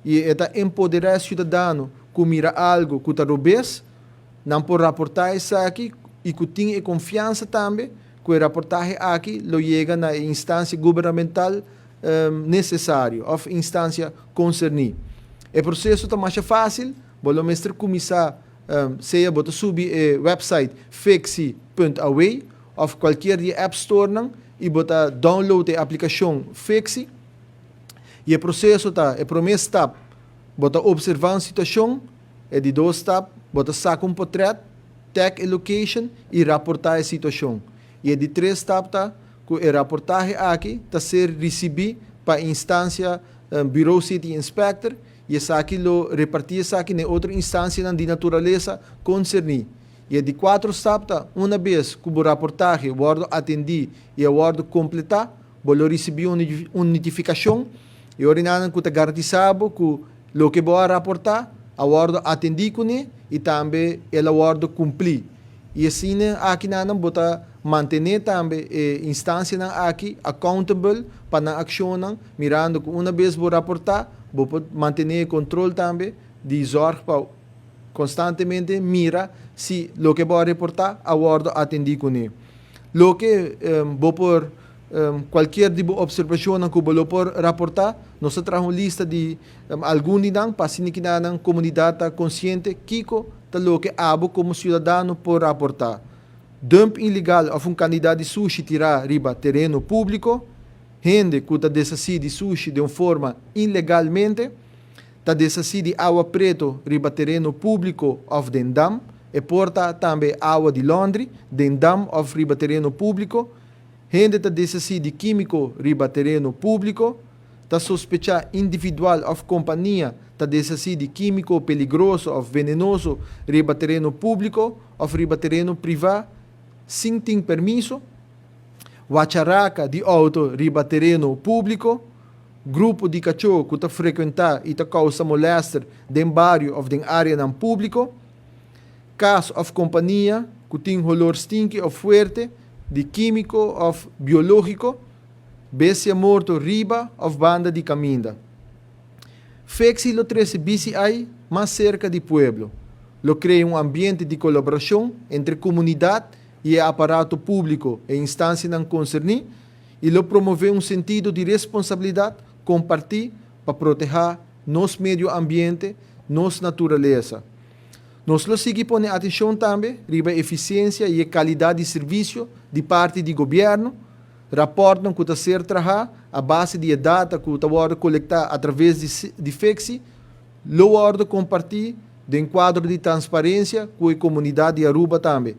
I ta empoderá e siudadano ku mira algu ku ta robes, nan por raportá esaki i ku tin e konfiansa tambe ku e raportahe aki lo yega na instansia gubernamental nesesario òf instansia konserní. E proseso ta mas fásil, bo lo mester kuminsá, sea bo ta subi e website fixi.aw òf kualke di App Store nan, i bo ta download e aplikashon Fixi. I e proseso ta: e promé stap, bo ta opservá e situashon; e di dos stap, bo ta saka un portrèt, tag e location i raportá e situashon. I e di tres stap ta ku e raportahe aki ta ser risibí pa instansia Bureau City Inspector i esaki lo repartí esaki na otro instansia di naturalesa konserní. I e di kuater stap ta, un bes ku e raportahe wòrdu atendí i wòrdu kompletá, bo lo risibí un notifikashon i oriná ku ta garantisá ku loke bo a raportá a wòrdu atendí kuné i tambe el a wòrdu kumplí. I asina aki nan bo ta mantené tambe e instansianan aki accountable pa nan akshon, mirando ku un bes bo raportá, bo mantené kontrol tambe di zorg pa konstantemente mira si loke bo a raportá a wòrdu atendí kuné. Loke bo por kualke tipo di opservashon ku bo por raportá, nos a traha un lista di algun di nan pa asina ku e komunidat ta konsiente kiko ta loke abo komo siudadano por raportá. Dump ilegal òf un kantidat di sushi tirá riba tereno públiko, hende ku ta deshasí di sushi di un forma ilegalmente, ta deshasí di awa pretu riba tereno públiko òf den dam, e por ta tambe awa di laundry, den dam òf riba tereno públiko, hende ta deshasí di kímiko riba tereno públiko, ta sospechá individual òf kompania ta deshasí di kímiko peligroso òf venenoso riba tereno públiko òf riba tereno privá sin tin permiso, wacharaka di outo riba tereno públiko, grupo di kachó ku ta frekuentá i ta kousa molèster den bario òf den área públiko, kas òf kompania ku tin holó stinki òf fuerte di kímiko òf biológiko, bestia morto riba òf banda di kaminda. Fixi lo trese BCI mas serka di pueblo. Lo krea un ambiente di kolaborashon entre komunidat i aparato públiko i instansianan konserní i lo promové un sentido di responsabilidat kompartí pa protehá nos medio ambiente, nos naturalesa. Nos lo sigui pone atenshon tambe riba efisiensia i kalidat di servisio di parti di gobièrnu, rapòrt ku ta ser trahá a base di data ku ta kolektá a traves di Fixi, lo wòrdu kompartí den kuadro di transparensia ku e komunidat di Aruba tambe.